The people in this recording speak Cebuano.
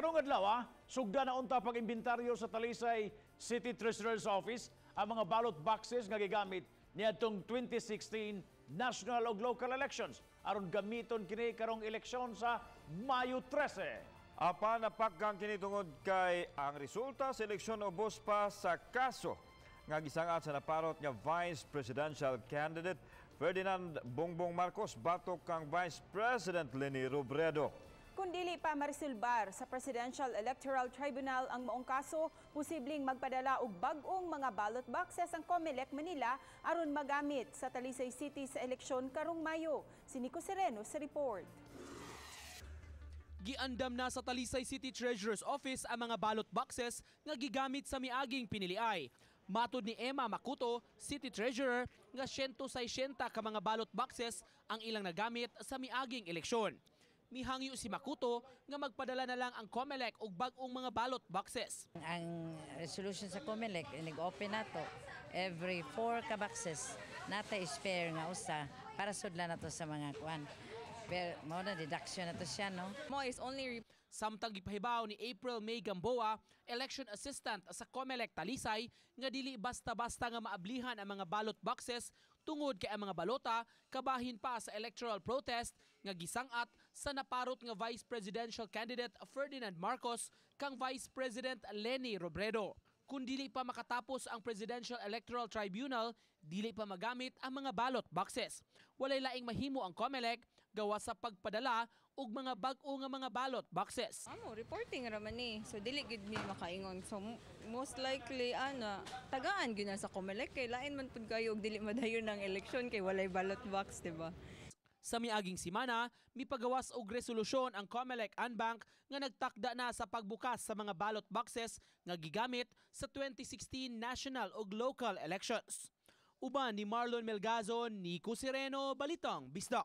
Karong adlaw, sugda na unta pag-imbentaryo sa Talisay City Treasurer's Office ang mga ballot boxes nga gigamit niadtong 2016 national ug local elections aron gamiton kini karong eleksyon sa Mayo 13. Apan napakgang kini tungod kay ang resulta sa eleksyon ubos pa sa kaso nga gisangat sa naparot nga Vice Presidential candidate Ferdinand Bongbong Marcos batok kang Vice President Leni Robredo. Kung dili pa maresolbar sa Presidential Electoral Tribunal ang maong kaso, posibleng magpadala og bag-ong mga ballot boxes ang COMELEC Manila aron magamit sa Talisay City sa eleksyon karong Mayo. Si Nico Sereno sa report. Giandam na sa Talisay City Treasurer's Office ang mga ballot boxes nga gigamit sa miaging piniliay. Matod ni Emma Makuto, City Treasurer, nga 160 ka mga ballot boxes ang ilang nagamit sa miaging eleksyon. Mihangyo si Makuto nga magpadala na lang ang COMELEC og bag-ong mga ballot boxes. Ang resolution sa COMELEC, nag-open nato every four ka boxes nata spare nga usa para sudlan nato sa mga kuan. Pero mao na deduction na to siya, no? Mo is only Samtang gipahibaw ni April May Gamboa, election assistant sa COMELEC Talisay, nga dili basta-basta nga maablihan ang mga ballot boxes tungod kay ang mga balota kabahin pa sa electoral protest nga gisangat sa naparot nga Vice Presidential candidate Ferdinand Marcos kang Vice President Leni Robredo. Kung dili pa makatapos ang Presidential Electoral Tribunal, dili pa magamit ang mga ballot boxes. Walay laing mahimo ang COMELEC gawa sa pagpadala og mga bag-o nga mga ballot boxes. Amo reporting ra man ni. So dili gid mi makaingon. So most likely ana tagaan gyud na sa COMELEC kay lain man pud kayo og dili madayon ang eleksyon kay walay ballot box, di ba? Sa miaging simana, mipagawas og resolusyon ang COMELEC en banc nga nagtakda na sa pagbukas sa mga ballot boxes nga gigamit sa 2016 national ug local elections. Uban ni Marlon Melgazo, Nico Sereno, Balitang Bisdak.